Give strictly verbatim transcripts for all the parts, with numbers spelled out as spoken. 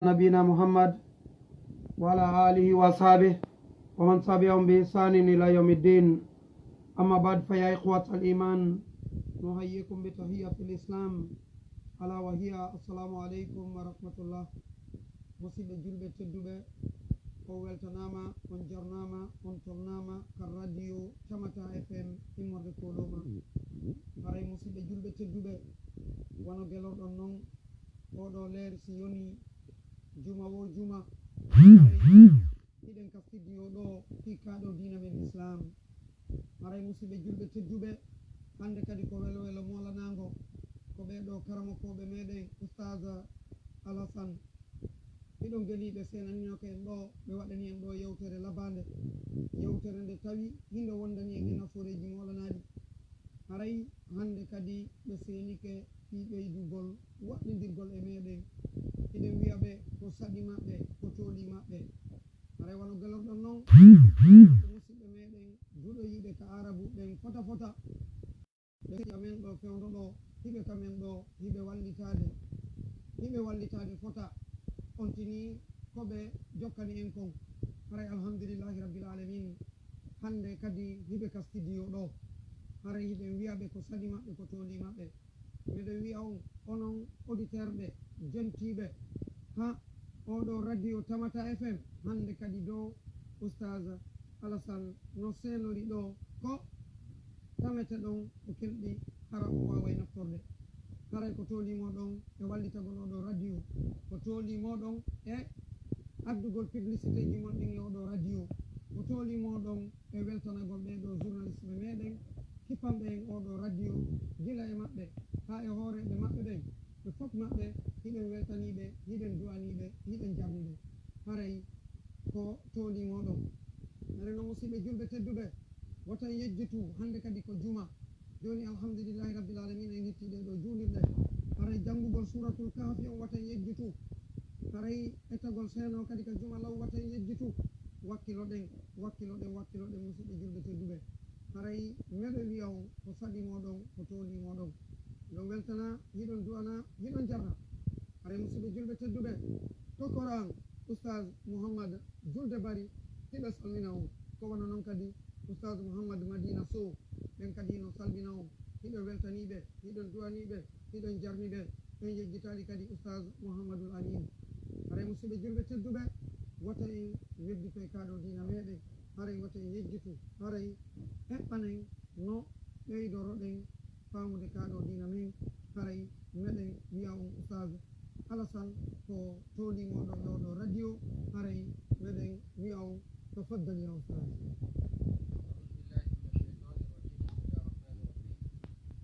نبينا محمد وعلى آله وأصحابه ومن تبعهم بإحسان إلى يوم الدين. أما بعد، فيا إخوة الإيمان، نحييكم بتحية الإسلام، ألا وهي السلام عليكم ورحمة الله. Musidɓe julɓe tedduɓe, on weltanaama, on jarnaama, on tolnaama ka radio Tamata F M immorde Koloma. Haray musidɓe julɓe tedduɓe, wano gelorɗon non, oɗo leer si yoni juma wo juma, hiɗen ka studio ɗo fii kaɗo diina men Islam. Haray musidɓe julɓe tedduɓe, hannde kadi ko welo welo moolanaango, ko ɓee ɗo karamokooɓe meɗen Ustaz Alasan. Hiɗon geliiɓe seenaninoke en ɗo, ɓe waɗani en ɗo yewtere labaande. Yewtere nde tawi hinde wondani en e nafooreeji moolanaaɗi. Haray hannde kadi ɓe seenike fii ɓeydugol waɗɗindirgol e meɗen. Hiɗen wi'a ɓe ko saɗi maɓɓe, ko tooli maɓɓe. Haray wano gelorɗon non, ko musidɓe meɗen duɗoyiiɓe ka Aarabu ɓen fota fota. Ɓe sehil amen ɗo fewndo ɗo, hiɓe ka men ɗo, hiɓe wallitaade, hiɓe wallitaade fota. On tini ko ɓe jokkani en kon. Haray alhamdulillahi rabbil alamin. Hannde kadi hiɓe ka studio ɗo. Haray hiɗen wi'a ɓe ko saɗi maɓɓe, ko tooli maɓɓe. Miɗo wi'a on, onon auditeur ɓe, jentiiɓe, ha oɗo radio Tamata F M, hannde kadi ɗo Ustaz Alasan no seenori ɗo ko tamete ɗon e kelɗi, hara o waaway naftorde. Haray ko tooli moɗon e wallitagol oɗo radio, ko tooli moɗon e addugol publicité ji mon ɗin e oɗo radio, ko tooli moɗon e weltanagol ɓee ɗo journaliste ɓe meɗen, kippanɓe en oɗo radio, gila e maɓɓe haa e hooreeɓe maɓɓe ɓen. Ɓe fof maɓɓe, hiɗen weltaniiɓe, hiɗen du'aniiɓe, hiɗen jarniɓe. Haray ko tooli moɗon. Haray non, musidɓe julɓe tedduɓe, wota en yejjitu, hannde kadi ko juma. Jooni, alhamdulillahi rabbil alamin, en hetti ɗee ɗo juulirɗe. Haray janngugol Suuratul Kahfi on, wata en yejjitu. Haray ettagol seeno kadi ka juma law, wata en yejjitu. Wakkiloɗen, wakkiloɗen, wakkiloɗen, musidɓe julɓe tedduɓe. Haray meɗen wi'a on ko saɗi moɗon, ko tooli moɗon. Hiɗon weltana, hiɗon du'ana, hiɗon jarna. Haray musidɓe julɓe tedduɓe, tokkoran Ustaz Muhammad Julde Bari, hiɓe salmina on. Ko wano non kadi Ustaz Muhammad Madina Sow, ɓen kadi no salmina on. Hiɗen weltaniiɓe, hiɗen du'aniiɓe, hiɗen jarniɓe. En yejjitaali kadi Ustaz Muhammadul Amin. Haray musidɓe julɓe tedduɓe, wata en wedditoy kaɗo diina meɗen. Haray wata en yejjitu. Haray eɓɓanen no ɓeydoroɗen faamude kaɗo diina men. Haray meɗen wi'a on Ustaz Alasan ko tooli moɗon e oɗo radio. Haray meɗen wi'a on tafaddal ya Ustaz. أعوذ بالله من الشيطان الرجيم. بسم الله الرحمن الرحيم.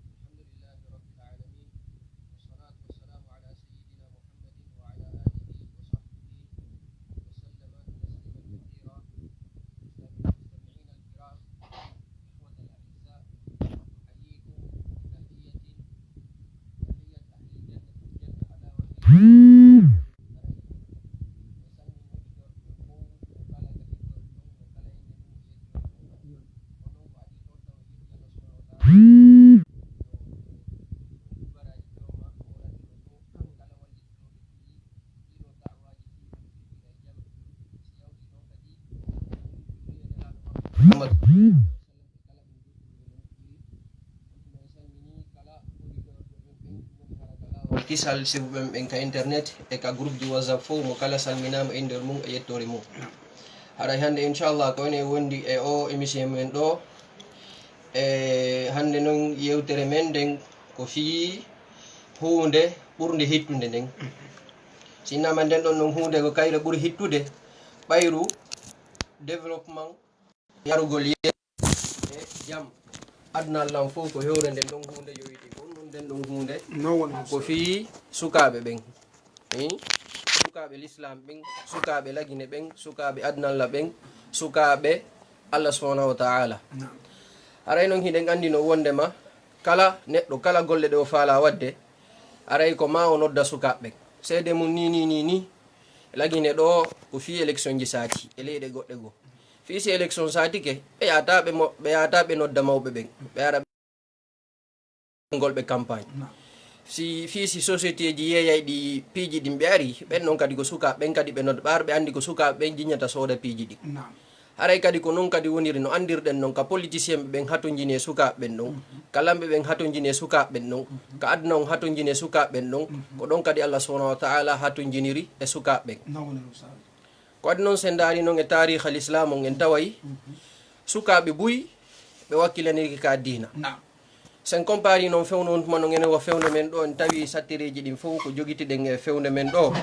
الحمد لله رب العالمين. والصلاة والسلام على سيدنا محمد وعلى آله وصحبه وسلم تسليما كثيرا. مستمعينا الكرام، إخوة الأعزاء، أحييكم بتحية، تحية أهل الجنة، الجنة على وجه Muhammad. Kisal sibu ɓen ɓen ka internet e ka groupe ji WhatsApp fof, mo kala salminaama e nder mum e yettoore mum. Haray hannde, inchallah, ko enen wondi e o émission men ɗo. E hannde noon, yewtere men nden ko fii huunde ɓurnde hittude nden. Sinnama nden ɗon noon huunde ko kayre ɓuri hittude, ɓayru développement, yarugol yeeso e jam. Aduna lan fof ko hewre nden ɗon huunde yowitii. Ko ɗum ɗon nden ɗon huunde. No woni ko fii sukaaɓe ɓen. Eh? Sukaaɓe Lislaam ɓen, sukaaɓe Lagine ɓen, sukaaɓe Adnalla ɓen, sukaaɓe Allah subhanahu wa ta'ala. Naam. Haray non hiɗen anndi no wondema kala neɗɗo, kala golle ɗe o faala waɗde, haray ko ma o nodda sukaaɓe ɓen. Seede mum ni, ni, ni, ni. Lagine ɗo ko fii élection ji saati e leyɗe goɗɗe goo. Fii si élection saatike, ɓe yaata ɓe mo-, ɓe yaata ɓe nodda mawɓe ɓen. Ɓe ara ngol ɓe campagne. Si fii si société ji yeeyay ɗi piiji ɗin ɓe ari, ɓen non kadi ko sukaaɓe ɓen kadi ɓe nodda, ɓaar ɓe anndi ko sukaaɓe ɓen jiñata sooda piiji ɗin. Haray kadi ko non kadi woniri no anndirɗen non ka politicien ɓe ɓen hatonjini e sukaaɓe ɓen ɗon, ka lamɓe ɓen hatonjini e sukaaɓe ɓen ɗon, ka aduna on hatonjini e sukaaɓe ɓen ɗon, ko ɗon kadi Allah subhanahu wa ta'ala hatonjiniri e sukaaɓe ɓen. Ko waɗi non sen ndaari non e taariha l'islam on en taway sukaaɓe buy ɓe wakkilaniri ka diina. Sen compari non fewndo on tuma non enen wa fewndo men ɗo en tawi sattireeji ɗin fof ko jogitiɗen e fewndo men ɗo.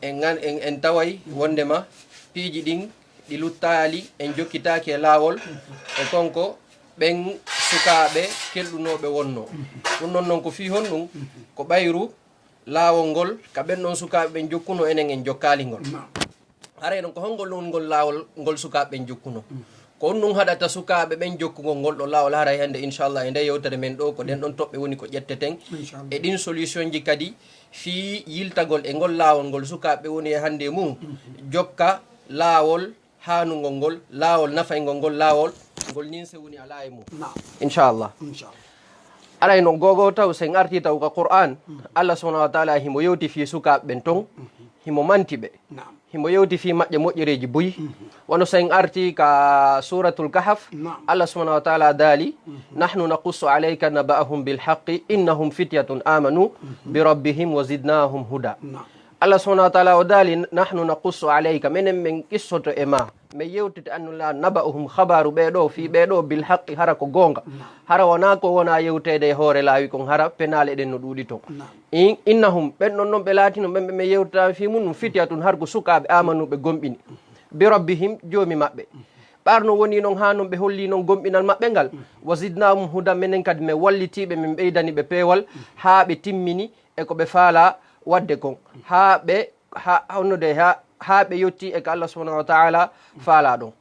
En ngan-, en, en taway wondema piiji ɗin ɗi luttaali en jokkitaaki e laawol e konko ɓen sukaaɓe kelɗunooɓe wonno. Ɗum non non ko fii honɗum? Ko ɓayru laawol ngol ka ɓen ɗon sukaaɓe ɓen jokkuno enen en jokkaali ngol. Haray non ko hongol ɗon ngol laawol ngol sukaaɓe ɓen jokkuno? Ko honɗum haɗata sukaaɓe ɓen jokkugol ngol ɗo laawol? Haray hannde inchallah e nde yewtere men ɗo ko ɗen ɗon toɓɓe woni ko ƴetteten e ɗin solution ji kadi fii yiltagol e ngol laawol ngol sukaaɓe woni e hannde mum jokka laawol haanungol ngol, laawol nafayngol ngol, laawol ngol ninse woni alaa e mum. Inchallah. Aray non gogo taw sen arti taw ka Qur'an, Allah subhanahu wa ta'ala himo yewti fii sukaaɓe ɓen ton, himo manti ɓe. Himo yewti fii maɓɓe moƴƴereeji buy. Wano sen arti ka Suratul Kahf, Allah subhanahu wa ta'ala daali: "Nahnu naqussu alayka naba'ahum bil haqqi innahum fityatun amanu bi rabbihim wa zidnahum huda." Allah subhanahu wa ta'ala o daali: "Nahnu naqussu alayka", menen men qissoto e ma, men yewtete annula naba'uhum, khabaru ɓe ɗo, fii ɓe ɗo, bil haqqi, hara ko goonga. Hara wona ko wona yewtede e hoore laawi kon, hara penale ɗen no ɗuuɗi ton. In-, innahum, ɓen ɗon non ɓe laatino, ɓen ɓe men yewtata fii mun, ɗum fityatun, har ko sukaaɓe, amanu, ɓe gomɗini. Bi rabbihim, joomi maɓɓe. Ɓar no woni non haa non ɓe holli non gomɗinal maɓɓe ngal. Wa zidnahum huda, menen kadi men wallitiiɓe, men ɓeydani ɓe peewal, haa ɓe timmini e ko ɓe faala wadde kon. Haa ɓe, ha, honno de, ha, haa ɓe yotti e ko Allah subhanahu wa ta'ala faala ɗon.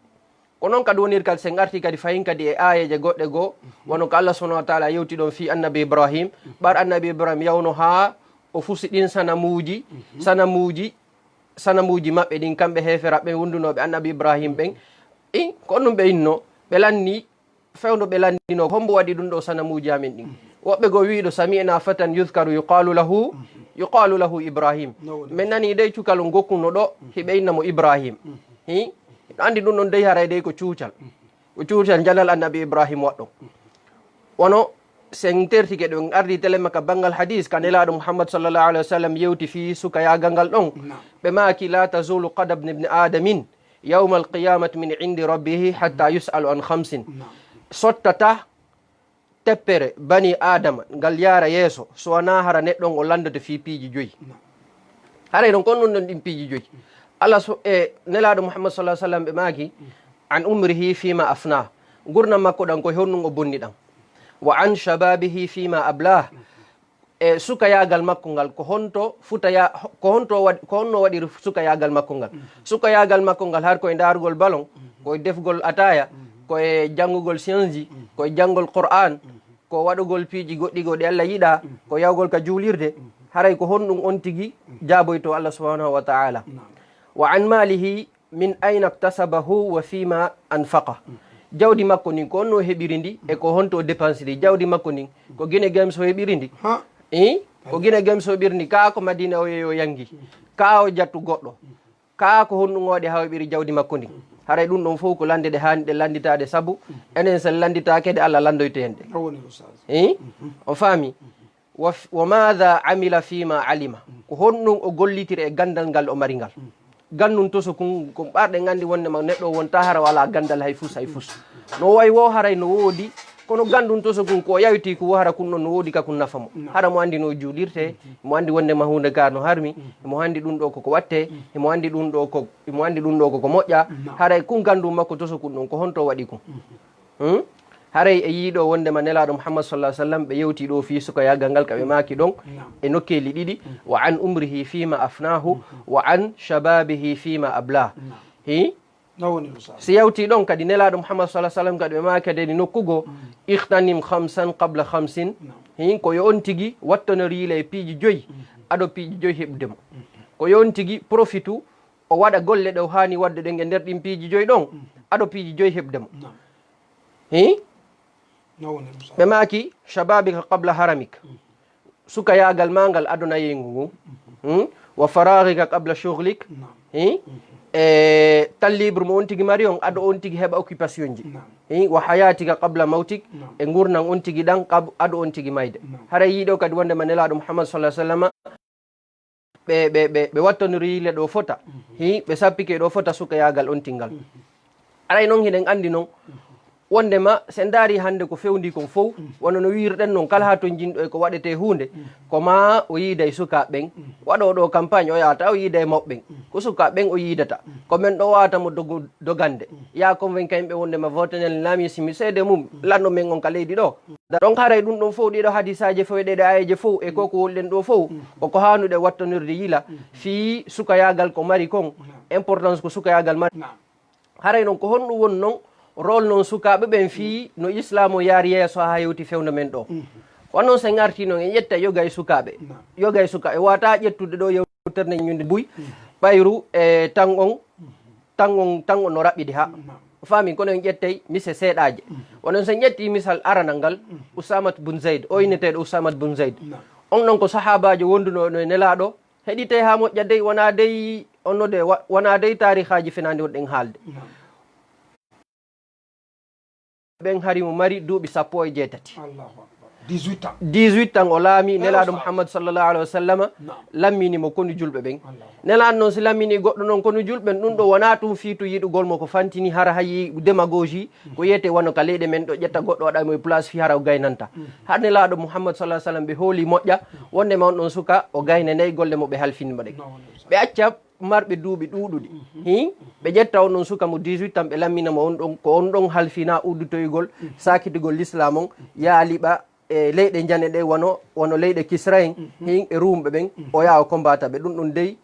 Ko non kadi woniri kadi sen arti kadi fayin kadi e aayeeje goɗɗe goo, wano ko Allah subhanahu wa ta'ala yewti ɗon fii annabi Ibrahim. Ɓar annabi Ibrahim yawno haa o fusi ɗin sanamuuji, sanamuuji, sanamuuji maɓɓe ɗin, kamɓe heefera ɓen wondunooɓe annabi Ibrahim ɓen. In, ko ɗum ɓe inno, ɓe lanni, fewndo ɓe lanndino, "Hombo waɗi ɗum ɗo sanamuuji amen ɗin?" Woɓɓe goo wi'i ɗo, "Sami'na fatan yudhkaru yuqalu lahu, yuqalu lahu Ibrahim." Min nani dey cukal on gokkuno ɗo, hiɓe inna mo Ibrahim. Hi? Hiɗo anndi ɗum ɗon dey haray dey ko cuucal. Ko cuucal njanal annabi Ibrahim waɗɗo. Wano sen tertike ɗo en ardi telema ka banngal hadis, ka Nelaaɗo Muhammad sallallahu alaihi wasallam yewti fii sukayaagal ngal ɗon. Ɓe maaki: "La tazulu qadam ibni Adamin yawmal qiyamati min indi rabbihi hatta yus'alu an khamsin." Sottata teppere bani Adama ngal yaara yeeso, so wanaa hara neɗɗo on o lanndoto fii piiji joyi. Haray ɗon kon ɗum ɗon ɗin piiji joyi. Allah so, e Nelaaɗo Muhammad sallallahu alaihi wasallam ɓe maaki: "An umrihi fima afna." Ngurnam makko ɗan ko honɗum o bonni ɗan? "Wa an shababihi fima ablah." E sukayaagal makko ngal, ko honto futaya-, ko honto waɗ-, ko honno waɗiri sukayaagal makko ngal? Sukayaagal makko ngal, har ko e ndaarugol balon, ko e defgol ataaya, ko e janngugol science ji, ko e janngol Qur'an, ko waɗugol piiji goɗɗi goo ɗi Allah yiɗaa, ko yahugol ka juulirde, haray ko honɗum on tigi jaaboyto Allah subhanahu wa ta'ala? "Wa an malihi min ayna iktasabahu wa fima anfaqa." Jawdi makko ndin, ko honno o heɓiri ndi e ko honto o dépensiri jawdi makko ndin? Ko Guinée Games o heɓiri ndi? Ha. Eh? Ko Guinée Games o heɓiri ndi, kaa ko Madina o yeeyo yangi, kaa o jattu goɗɗo, kaa ko honɗum o waɗi haa o heɓiri jawdi makko ndin? Haray ɗum ɗon fof ko lande ɗe haani ɗe landitaade, sabu enen sen landitaake ɗe, Allah landoyto en ɗe. O woni ustaz. Eh? O faami? Wa f-, wa madha amila fima alima. Ko honɗum o gollitiri e gandal ngal o mari ngal? Gandun toso kun, ko ɓarɗe nganndi wonde ma neɗɗo wonta hara wala gandal hay fus, hay fus. No way wo haray no woodi, kono gandun toso kun ko o yawti ko wo hara kun ɗon no woodi ka kun nafa mo. Hara mo anndi no juulirte, mo anndi wonde ma huunde gar no harmi, mo anndi ɗum ɗo koko watte, mo anndi ɗum ɗo ko, mo anndi ɗum ɗo koko moƴƴa. Haray kun gandu makko toso kun ɗon, ko honto waɗi kun? Hmm? Haray e yiiɗo wondema Nelaaɗo Muhammad sallallahu alaihi wasallam ɓe yewti ɗo fii sukayaagal ngal ka ɓe maaki ɗon e nokkeeli ɗiɗi, wa an umrihi fima afnahu, wa an shababihi fima ablah. Hi? Si yawti ɗon kadi Nelaaɗo Muhammad sallallahu alaihi wasallam kadi ɓe maaki kadi nokku goo, ightanim khamsan qabla khamsin. Hi? Ko yo on tigi wattono riile e piiji joyi, ado piiji joyi heɓude mo. Ko yo on tigi profitu o waɗa golle ɗe o haani waɗde ɗen e nder ɗin piiji joyi ɗon, ado piiji joyi heɓude mo. Hi? Ɓe maaki, "Shababika qabla haramik." Sukayaagal maa ngal ado nayeyngu ngu. Hmm? Wa faraghika qabla shughlik. Naam. Hmm? E temps libre mo on tigi mari on ado on tigi heɓa occupation ji. Naam. Hmm? Wa hayatika qabla mawtik. Naam. E ngurnan on tigi ɗan qab-, ado on tigi mayde. Naam. Haray yiɗo kadi wonde ma Nelaaɗo Muhammad sallallahu alaihi wasallam ɓe, ɓe, ɓe, ɓe wattanori yile ɗo fota. Mhm. Hi, ɓe sappike ɗo fota sukayaagal on tingal. Mhm. Aray noon hiɗen anndi noon, mhm, wonde ma, so en ndaari hannde ko fewndi kon fow, mhm, wano no wiirɗen noon, kala haa ton jinɗo e ko waɗetee huunde, mhm, ko ma o yiida e sukaaɓe ɓen. Mhm. Waɗo ɗo campagne, o yaata o yiida e mawɓe ɓen. Mhm. Ko sukaaɓe ɓen o yiidata. Mhm. Ko men ɗo wawata mo dogo-, dogande. Mhm. Ya convainca yimɓe wonde ma vote Nel Laami si mi seede mum, mhm, lanɗo men on ka leydi ɗo. Ɗon haray ɗum ɗon fow, ɗiɗo hadisaaje fow e ɗeɗo aayeeje fow e ko ko woliɗen ɗo fow, mhm, ko ko haanuɗe wattanirde yila, mhm, fii sukayaagal ko mari kon, naam, importance ko sukayaagal mari. Naam. Haray noon ko honɗum woni noon rôle noon sukaaɓe ɓen fii no Islaam o yaari yeeso haa hewti fewndo men ɗo? Mhm. Kono noon so en artii noon, en ƴetta yoga e sukaaɓe. Naam. Yoga e sukaaɓe. Wata ƴettude ɗo yewtere nde ñunde buy, mhm, ɓayru e tan on, mhm, tan on, tan on no raɓɓiɗi haa. Naam. Faami, kono en ƴettay mise seeɗaaje. Mhm. Wano so en ƴetti misal aranal ngal, mhm, Usamat bun Zayd, o inneteeɗo Usamat bun Zayd. Naam. On ɗon ko sahaabaajo wonduno no e Nelaaɗo, heɗitee haa moƴƴa dey, wonaa dey, onno de, wa-, wonaa dey taarihaaji fenaandi wonɗen haalde. Naam. Ɓen hari mo mari duuɓi sappo e jeetati. Allahu Akbar. Dix-huit ans. Dix-huit ans o laami, Nelaaɗo Muhammad sallallahu alaihi wa sallama, naam, lammini mo konu julɓe ɓen. Allahu Akbar. Nelaaɗo noon si lammini goɗɗo noon konu julɓe ɓen, ɗum ɗo wonaa ɗum fii to yiɗugol mo ko fantini hara hayi démagogie, ko yiyetee wano ka leyɗe men ɗo ƴetta goɗɗo waɗa mo e place fii hara o gaynanta. Mhm. Har Nelaaɗo Muhammad sallallahu alaihi wa sallam ɓe hooli moƴƴa, wonde ma on ɗon suka o gaynanay golle mo ɓe halfini mo ɗen. Ɓe acca marɓe duuɓi ɗuuɗuɗi. Mhm. Hin, ɓe ƴetta on ɗon suka mo dix-huit ans, ɓe lammina mo on ɗon, ko on ɗon halfina uddutoygol, mhm, saakitugol l'islam on, yaa liɓa e leyɗe njane ɗe wano, wano leyɗe Kisra en, mhm, hin e Ruumɓe ɓen, mhm, o yaa o kombata ɓe. Ɗum ɗon dey,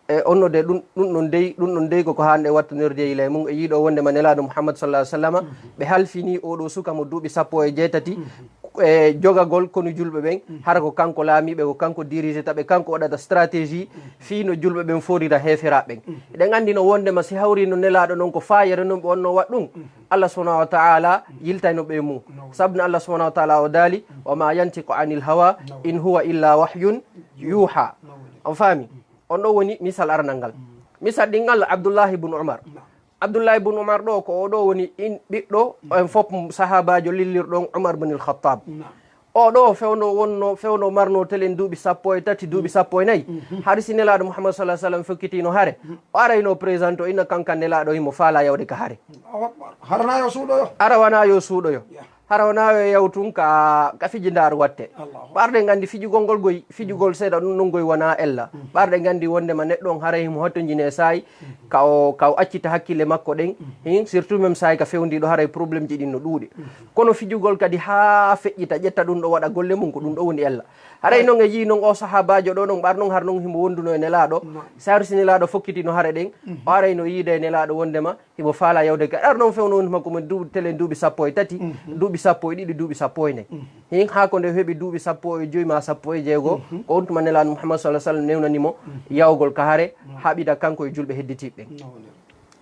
e onno de ɗum, ɗum ɗon dey, ɗum ɗon dey koko haanɗe wattanirde yila e mum, e yiɗo wonde ma Nelaaɗo Muhammad sallallahu alaihi wa sallama, mhm, ɓe halfini oɗo suka mo duuɓi sappo e jeetati, mhm, e jogagol konu julɓe ɓen, mhm, hara ko kanko laamiiɓe, ko kanko dirigeta ɓe, kanko waɗata stratégie, mhm, fii no julɓe ɓen forira heeferaaɓe ɓen. Mhm. Eɗen anndi no wonde ma si hawri no Nelaaɗo noon ko faayere noon ɓe wonno waɗ ɗum, mhm, Allah subhanahu wa ta'ala, mhm, yiltayno ɓe mum. No. Sabu no Allah subhanahu wa ta'ala o daali, mhm, "Wa ma yantiqu anil hawa, no, in huwa illa wahyun, no, yuha." No. On faami? Mhm. On ɗo woni misal aranal ngal. Mhm. Misal ɗin ngal Abdullahi ibn Umar. No. Abdullahi ibn Umar ɗo ko o ɗo woni in ɓiɗɗo, mhm, en fof sahaabaajo lillirɗo on Umar ibn al-Khattab. No. O ɗo fewndo wonno, fewndo marno telen duuɓi sappo e tati, duuɓi sappo e nayi. Mhm. Hari si Nelaaɗo Muhammad sallallahu alaihi wa sallam fokkitino hare. Mhm. O arayno présente o inna kankan Nelaaɗo himo faala yawde ka hare. Allahu Akbar. Hara na yo suuɗoyo. Ara wana yo suuɗoyo. Ya. Hara wana yo yaw tun ka, ka fiji ndaaru watte. Allahu Akbar. Ɓarɗe nganndi fijugol ngol goy, fijugol seeɗa ɗum ɗon goy wana ella. Mhm. Ɓarɗe nganndi wonde ma neɗɗo on haray himo hattonjine saayi, ka o, ka o accita hakkille makko ɗen. Mhm. Hin, surtout même saayi ka fewndiɗo haray problème ji ɗin no ɗuuɗi. Mhm. Kono fijugol kadi haa feƴƴita, ƴetta ɗum ɗo waɗa golle mum, ko ɗum ɗo woni ella. Haray non e yii non o sahaabaajo ɗo ɗon, ɓar non har non himo wonduno e Nelaaɗo. Naam. Saaru si Nelaaɗo fokkitino hare ɗen, mhm, o aray no yiida e Nelaaɗo wondema himo faala yawde ka. Ar non fewno wondema ko men duuɓi telen duuɓi sappo e tati, mhm, duuɓi sappo e ɗiɗi, duuɓi sappo e nayi. Mhm. Hin haa ko nde heɓi duuɓi sappo e joyi ma sappo e jeego, mhm, ko on tuma Nelaaɗo Muhammad sallallahu alaihi wa sallam newnani mo, mhm, yawgol ka hare, naam, haɓida kanko e julɓe hedditiiɓe ɓen. Naam.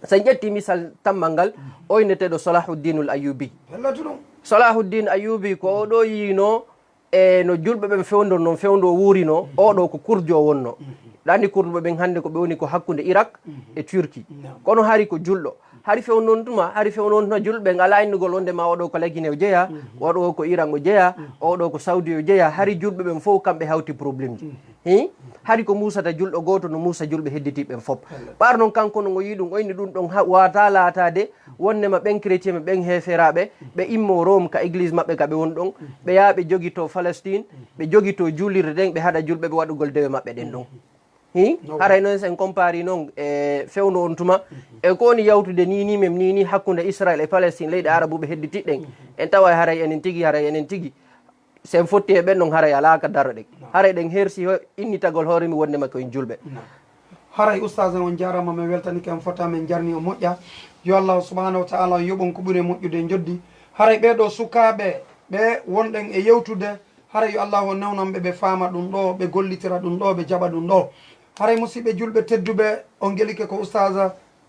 So en ƴetti misal tammal ngal, mhm, o inneteeɗo Salahuddinul Ayyubi. Bellatu ɗum. Salahuddin Ayyubi ko o ɗo yiino e no julɓe ɓen fewndo non fewndo wuurino, mhm, o ɗo ko kurjo o wonno. Mhm. Ɗani kurduɓe ɓen hannde ko ɓe woni ko hakkunde Irak, mhm, e Turki. Naam. Kono hari ko julɗo. Hari fewndo on tuma, hari fewndo on tuma julɓe ɓen alaa innugol wonde ma o ɗo ko Lagine o jeyaa, mhm, o ɗo ko Iran o jeyaa, mhm, o ɗo ko Saudi o jeyaa. Hari julɓe ɓen fof kamɓe hawti problème ji. Mhm. Hi? Hari ko muusata julɗo gooto no muusa julɓe hedditiiɓe ɓen fof. Wallahi. Ɓaar non kanko no o yii ɗum, o inni ɗum ɗon ha-, wata laataade wonnema ɓen chrétien ɓe, ɓen heeferaaɓe, ɓe immo Rome ka église maɓɓe ka ɓe woni ɗon, ɓe yaa ɓe jogito Palestine, ɓe jogito juulirde ɗen, ɓe haɗa julɓe ɓe waɗugol dewe maɓɓe ɗen ɗon. Hi? No. Haray noon, so en compari noon e fewndo on tuma, e ko woni yawtude ni, ni mem ni, ni hakkunde Israël e Palestine, leyɗe arabuɓe hedditiiɗe ɗen, en tawa haray enen tigi, haray enen tigi, so en fotti e ɓen ɗon, haray alaa ka daroɗen. No. Haray ɗen hersi ho-, innitagol hoore mum wondema ko en julɓe. No. Haray Oustaz, on jaaraama, men weltanike, on fota, men jarni, on moƴƴa. Yo Allahu subhanahu wa ta'ala on yoɓon ko ɓuri moƴƴude e njoddi. Haray ɓee ɗoo sukaaɓe ɓe wonɗen e yewtude, haray yo Allahu on newnan ɓe, ɓe faama ɗum ɗoo, ɓe gollitira ɗum ɗoo, ɓe jaɓa ɗum ɗoo. Haray musiɓɓe julɓe tedduɓe, on gelike ko Oustaz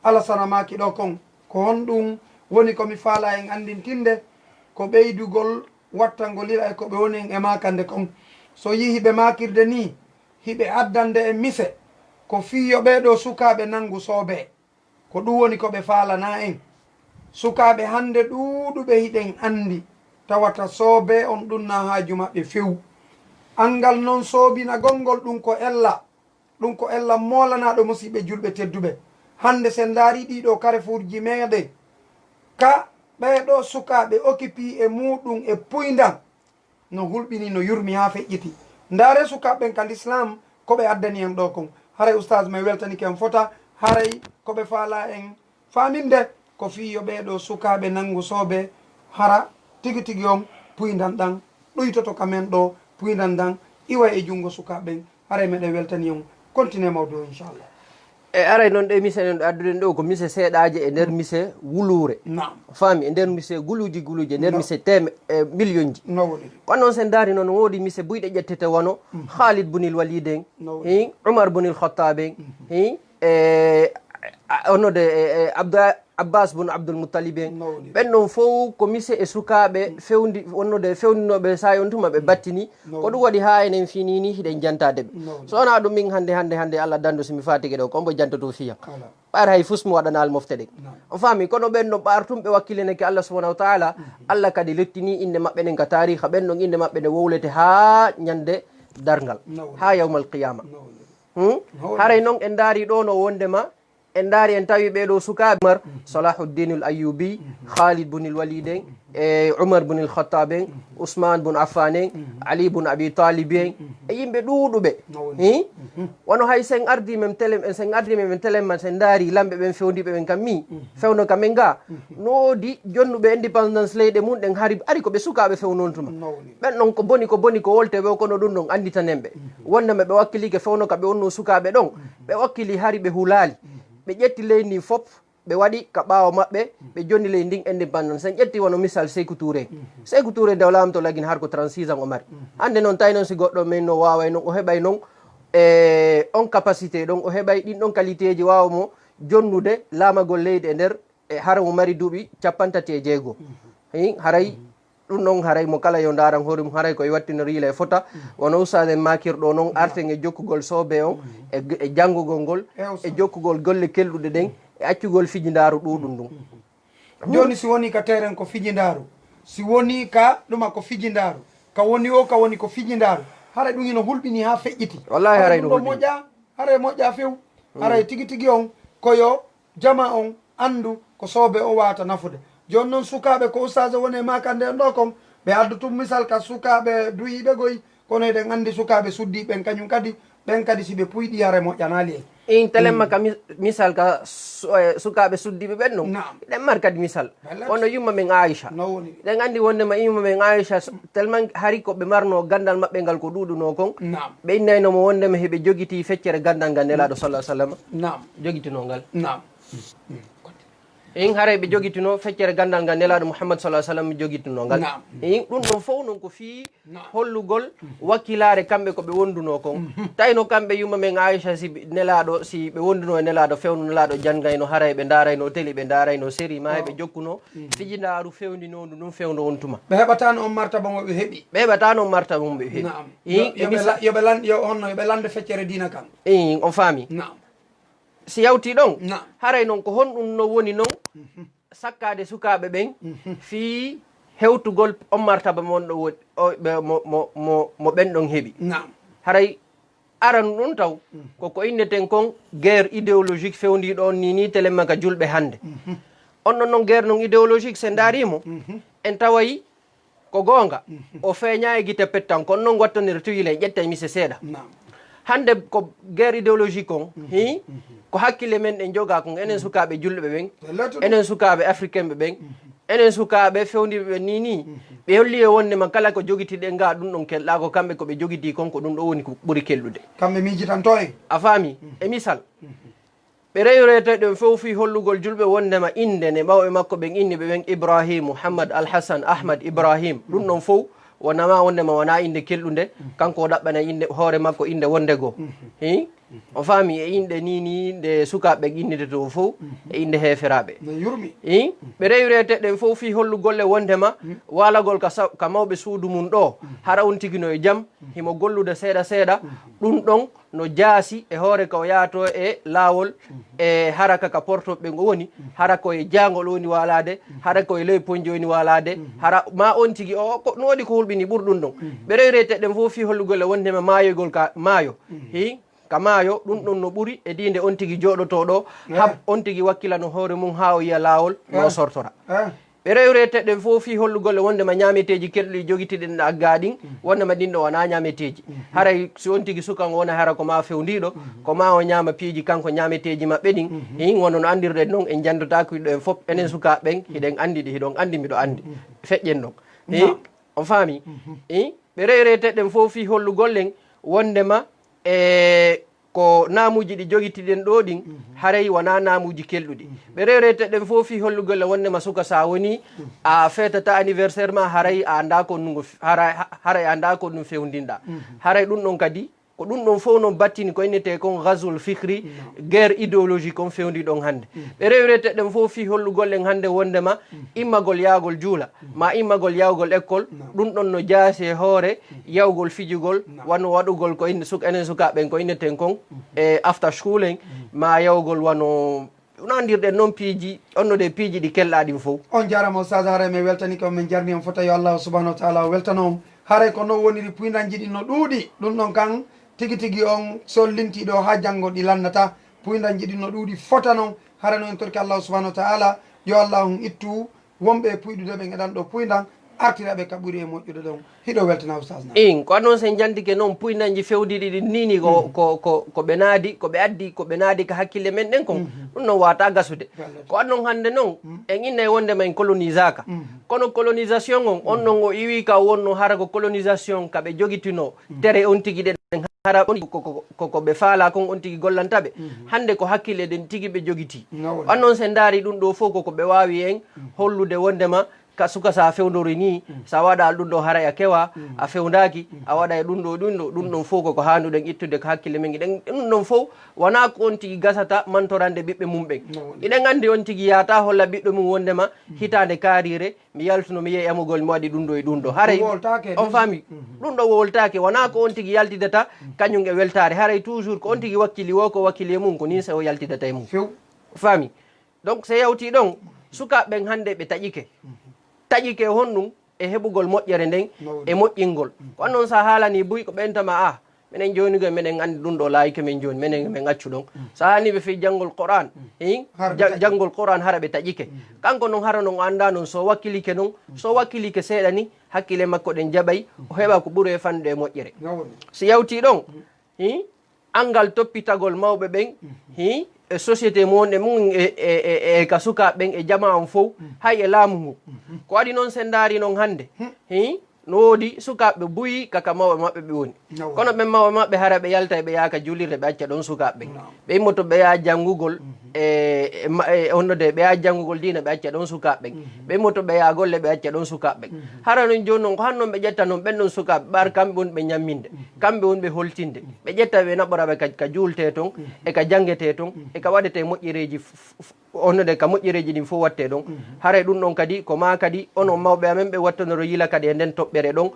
Alasana maaki ɗoo kon. Ko honɗum woni ko mi faalaa en anndintinde? Ko ɓeydugol wattangol ila e ko ɓe woni en e maakande kon. So yii hiɓe maakirde nii, hiɓe addande en mise, ko fii yo ɓee ɗoo sukaaɓe nanngu soobee. Ko ɗum woni ko ɓe faalanaa en. Sukaaɓe hannde ɗuuɗuɓe hiɗen anndi, tawata soobee on ɗum naa haaju maɓɓe few. Anngal non soobinagol ngol ɗum ko ella, ɗum ko ella moolanaaɗo musiɓɓe julɓe tedduɓe. Hannde sen ndaarii ɗii ɗoo karefuurji meeɗen, ka ɓee ɗoo sukaaɓe okipii e muuɗum e puyndan, no hulɓinii, no yurmii haa feƴƴiti. Ndaaree sukaaɓe ɓen ka lislaam, ko ɓe addani en ɗoo kon. Haray ustaas men weltanike en fota, haray ko ɓe faalaa en faaminde, ko fii yo ɓee ɗoo sukaaɓe nanngu soobee, hara tigi tigi on puyndan ɗan ɗuytoto ka men ɗoo, puyndan ɗan iwa e junngo sukaaɓe ɓen. Haray meɗen weltani on. Continue mawdu o, inchallah. E aray noon ɗe mise ɗen ɗo adduɗen ɗo ko mise seeɗaaje e nder mise wuluure. Naam. Faami, e nder mise guluuji guluuji, e nder mise teeme-, e millionji. No woniri. Kono noon sen ndaari noon, woodi mise buyɗe ƴettete wano Khalid bunil Walid en, hin, Umar bunil Khattab en, hin, e, a, ono de, e, e, Abda-, Abbas bun Abdul Muttalib en. No woniri. Ɓen ɗon fow ko mise e sukaaɓe fewndi, wonno de fewndinooɓe saa'i on tuma ɓe battini. No woniri. Ko ɗum waɗi haa enen fini ni hiɗen jantaade ɓe. No woniri. So wonaa ɗum min hannde, hannde, hannde Allah dandu si mi faatike ɗo, ko mbo jantoto fiya. Ala. Ɓaar hay fus mi waɗana almofte ɗen. Naam. On faami, kono ɓen ɗon ɓaar tum ɓe wakkilinake Allah subhanahu wa ta'ala, Allah kadi lettini innde maɓɓe ɗen ka taariha, ɓen ɗon innde maɓɓe ɗe wowlete haa ñande darngal, no woniri, haa yawmal qiyama. No woniri. Hmm? No woniri. Haray non en ndaari ɗo no wondema, en ndaari en tawi ɓee ɗoo sukaaɓe Umar, Salahuddin al Ayyubi, Khalid bun al Walid en, e Umar bun al Khattab en, Usman bun Affan en, Ali bun Abi Talib en, e yimɓe ɗuuɗuɓe. No woni. Hi? Wano hay sen ardi men tele-, sen ardi men tele man sen ndaari lamɓe ɓen fewndiiɓe ɓen kam mi, fewndo ka men ga. No woodi jonnuɓe indépendance leyɗe mum ɗen hari, ari ko ɓe sukaaɓe fewnon tuma. No woni. Ɓen ɗon ko boni, ko boni, ko wolte ɓe, kono ɗum ɗon annditanen ɓe. Wonde ɓe wakkilike fewndo ka ɓe wonno sukaaɓe ɗon, ɓe wakkili hari ɓe hulaali. Ɓe ƴetti leydi ndin fop, ɓe waɗi ka ɓaawo maɓɓe, ɓe jonni leydi ndin indépendance. Sen ƴetti wano misal Sékou Touré. Sékou Touré nde o laamto lagin har ko trente-six ans o mari. Hannde noon tawi noon si goɗɗo men no waaway noon, o heɓay noon, e, on capacité ɗon, o heɓay ɗin ɗon qualité ji waawa mo jonnude laamagol leydi e nder, e, hara mo mari duuɓi cappantati e jeego. Hi, haray ɗum noon haray mo kala yo ndaaran hoore mum, haray ko e wattinori yila e fota. Wano ustaas en maakirɗo noon, arten e jokkugol soobee on, e, e janngugol ngol, e jokkugol golle kelɗuɗe ɗen, e accugol fijindaaru ɗuuɗum ɗum. Jooni si woni ka teeren ko fijindaaru, si woni ka ɗuma ko fijindaaru, ka woni o ka woni ko fijindaaru, haray ɗum ino hulɓini haa feƴƴiti. Wallaahi haray no ɗum ɗo hulɓini. Moƴƴa, haray moƴƴa few, haray tigi tigi on ko yo jama on anndu ko soobee o waawata nafude. Jooni noon sukaaɓe ko ustaas woni e maakande en ɗo kon, ɓe addu tun misal ka sukaaɓe duyiiɓe goy, kono eɗen anndi sukaaɓe suddiiɓe ɓen kañum kadi, ɓen kadi si ɓe puyɗi hare moƴƴanaali en. In telemma ka mis-, misal ka su-, e, sukaaɓe suddiiɓe ɓen ɗon. Naam. Eɗen mari kadi misal. Wallaahi. Wano yumma men Aisha. No woni. Eɗen anndi wondema yumma men Aisha, s-, tellement hari ko ɓe marno ganndal maɓɓe ngal ko ɗuuɗuno kon. Naam. Ɓe innayno mo wondema heɓe jogitii feccere ganndal ngal Nelaaɗo sallallahu alaihi wasallam. Naam. Jogitinoo ngal. Naam. In haray ɓe jogitino feccere ganndal ngal Nelaaɗo Muhammad sallallahu alaihi wasallam jogitinoo ngal. Naam. In ɗum ɗon fow non ko fii hollugol wakkilaare kamɓe ko ɓe wondunoo kon. Tawno kamɓe yumma men Aisha si ɓe, Nelaaɗo, si ɓe wondunoo e Nelaaɗo, fewndo Nelaaɗo janngayno, haray ɓe ndaarayno teli, ɓe ndaarayno seri, maa ɓe jokkuno fijindaaru fewndinoondu ɗum fewndo on tuma. Ɓe heɓataano on martaba mo ɓe heɓi. Ɓe heɓataano on martaba mo ɓe heɓi. Naam. In, yo, e yo ɓe misa- la-, yo ɓe lan-, yo honno, yo ɓe lande feccere diina kan. In, on faami. Naam. Si yawtii ɗon, naam, haray non ko honɗum no woni non sakkaade sukaaɓe ɓen fii hewtugol on martaba mo on ɗo woni, o, ɓe, mo, mo, mo, mo ɓen ɗon heɓi? Naam. Haray aran ɗum taw ko ko inneten kon guerre idéologique fewndiiɗo on ni, ni telemma ka julɓe hannde. On ɗon non guerre non idéologique, se ndaari mo, en taway ko goonga, o feeñaa e gite pettan, kono noon wattondir tuyile, ƴetta e mise seeɗa. Naam. Hannde ko guerre idéologique on, hi, ko hakkille men ɗen jogaa kon, enen sukaaɓe julɓe ɓen, enen sukaaɓe africain ɓe ɓen, enen sukaaɓe fewndiiɓe ɓen ni, ni, ɓe holli e wonde ma kala ko jogitiɗen ga, ɗum ɗon kelɗaa ko kamɓe ko ɓe jogitii kon, ko ɗum ɗo woni ko ɓuri kelɗude. Kamɓe miijitanto en. A faami? E misal, ɓe rewrete ɗum fof fii hollugol julɓe wondema innde nde mawɓe makko ɓen inni ɓe ɓen, Ibrahim, Muhammad, Al Hasan, Ahmad, Ibrahim. Ɗum ɗon fof wonama wondema wona innde kelɗunde, kanko o ɗaɓɓana innde hoore makko innde wonde goo. Hi? On faami e inɗe ni, ni nde sukaaɓe ɓen innidetee fof, e innde heeferaaɓe. No yurmi. Hi? Ɓe rewirete ɗen fof fii hollugol le wondema waalagol ka sa-, ka mawɓe suudu mum ɗoo, hara on tigi no e jam, himo gollude seeɗa seeɗa, ɗum ɗon no jaasi e hoore ka o yaato e laawol, e hara ka, ka portoɓe ɓen o woni, hara ko e jaangol o woni waalaade, hara ko e ley ponje o woni waalaade, hara ma on tigi o, ko, no woodi ko hulɓini ɓuri ɗum ɗon. Ɓe rewirete ɗen fof fii hollugol le wondema maayoygol ka maayo. Hi? Ka maayo, ɗum ɗon no ɓuri e diinde on tigi jooɗotoo ɗoo, hab on tigi wakkilano hoore mum haa o yiya laawol, no sortora. Ɓe rewirete ɗen fof fii hollugol le wondema ñaameteeji kelɗi ɗi jogitiɗen ɗa aggaa ɗin, wondema ɗin ɗo wonaa ñaameteeji. Haray si on tigi suka ngo wona hara ko ma fewndiiɗo, ko ma o ñaama piiji kanko ñaameteeji maɓɓe ɗin, hin wano no anndirɗen non en janndotaako ɗo en fof, enen sukaaɓe ɓen, hiɗen anndi ɗi, hiɗon anndi miɗo anndi. Feƴƴen ɗon. Hin? On faami? Hin? Ɓe rewirete ɗen fof fii hollugol len wondema e ko naamuuji ɗi jogitiɗen ɗoo ɗin, haray wonaa naamuuji kelɗuɗi. Ɓe rewrete ɗen fof fii hollugol le wondema suka sa woni, a feetata anniversaire ma, haray a anndaa ko ɗum, hara-, haray a anndaa ko ɗum fewndinɗaa. Haray ɗum ɗon kadi, ko ɗum ɗon fof noon battini ko innetee kon ghazwul fikri, guerre idéologique on fewndi ɗon hannde. Ɓe rewrete ɗen fof fii hollugol en hannde wondema immagol yaagol juula, ma immagol yahugol école, ɗum ɗon no jaasi e hoore yahugol fijugol, wano waɗugol ko ine-, suk-, enen sukaaɓe ɓen ko inneten kon, e after school en, ma yahugol wano, no anndirɗen noon piiji, onno de piiji ɗi kelɗaa ɗin fof. On jaaraama Oustaz, haray mi weltanike on, min jarni on fota, yo Allahu subhanahu wa taala o weltano on. Haray ko noon woniri, puyndanji ɗin no ɗuuɗi, ɗum ɗon kan tigi tigi on so lintii ɗo haa janngo ɗi lannata. Puyndanji ɗin no ɗuuɗi fota noon, hara no en torki Allahu subhanahu wa taala, yo Allahu on ittu wonɓe e puyɗude ɓen e ɗan ɗo puyndan, artira ɓe ka ɓuri e moƴƴude ɗon. Hiɗo weltana Oustaz na. In, ko adnon sen jantike noon puyndanji fewdiɗi ɗin nini ko, ko, ko, ko ɓe naadi, ko ɓe addi, ko ɓe naadi ka hakkille men ɗen kon. Ɗum noon wata gasude. Ko adnon hannde noon, en innay wonde ma en colonisaka. Kono colonisation on, on noon o iwi ka wonno hara ko colonisation ka ɓe jogitinoo. Tere on tigi ɗen hara on ko, ko, ko, ko ɓe faala kon on tigi gollanta ɓe. Hannde ko hakkille ɗen tigi ɓe jogiti. On noon sen ndaari ɗum ɗo fof ko, ko ɓe waawi en hollude wonde ma ka suka sa fewndori ni, sa waɗa ɗum ɗo haray a kewa, a fewndaaki, a waɗa e ɗum ɗo, ɗum ɗo, ɗum ɗon fof ko, ko haanduɗen ittude ko hakkille men. Ɗen, ɗum ɗon fof wona ko on tigi gasata mantorande ɓiɓɓe mum ɓen. Iɗen anndi on tigi yaata holla ɓiɗɗo mum wonde ma hitaande kaariire, mi yaltuno, mi yehi amugol, mi waɗi ɗum ɗo e ɗum ɗo. Haray on faami, ɗum ɗo wowltaake, wona ko on tigi yaltidata kañum e weltaare. Haray toujours ko on tigi wakkili wo, ko wakkili e mum, ko nin se o yaltidata e mum. Faami? Donc, se yawti ɗon, sukaaɓe ɓen hannde ɓe taƴike. Taƴike honɗum? E heɓugol moƴƴere nden, e moƴƴingol. Ko annon sa haalani buy ko ɓentama, a, minen jooni ko minen anndi ɗum ɗo laayike men jooni, minen men accu ɗon. Sa haalani ɓe fii janngol Qur'an, hin, janngol Qur'an hara ɓe taƴike. Kanko non hara non o annda non so wakkilike non, so wakkilike seeɗa ni, hakkille makko ɗen jaɓay, o heɓa ko ɓuri e fannude e moƴƴere. Si yawti ɗon, hin, anngal toppitagol mawɓe ɓen, hin, e société mo wonɗe mum, e, e, e, e ka sukaaɓe ɓen, e jamaa on fow, hay e laamu ngu. Ko waɗi noon sen ndaari noon hannde, hin, no woodi sukaaɓe buy ka, ka mawɓe maɓɓe ɓe woni. Kono ɓen mawɓe maɓɓe hara ɓe yalta e ɓe yaaka juulirde, ɓe acca ɗon sukaaɓe ɓen. Ɓe immoto ɓe yaa janngugol, e, e ma-, e honno de ɓe yaa janngugol diina, ɓe acca ɗon sukaaɓe ɓen. Ɓe immoto ɓe yaa golle, ɓe acca ɗon sukaaɓe ɓen. Hara non jooni non ko hannon ɓe ƴetta non ɓen ɗon sukaaɓe, ɓar kamɓe woni ɓe ñamminde, kamɓe woni ɓe holtinde. Ɓe ƴetta ɓe naɓora ɓe ka, ka juultee ton, e ka janngetee ton, e ka waɗetee moƴƴereeji f-, f-, f-, honno de ka moƴƴereeji ɗin fof wattee ɗon. Haray ɗum ɗon kadi ko maa kadi onon mawɓe amen ɓe wattanoro yila kadi e nden toɓɓere ɗon.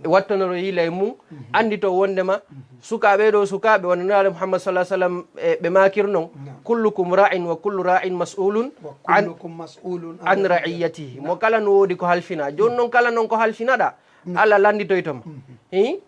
Wattanoro yila e mum, anndito wonde ma sukaaɓe ɗo, sukaaɓe wano Nulaaɗo Muhammad sallallahu alaihi wasallam, e ɓe maakir non, "Kullukum ra'in wa kullu ra'in mas'ulun an, an ra'iyyatihi." Mo kala no woodi ko halfina. Jooni non kala non ko halfinaɗa, Allah lannditoyto ma. Hi?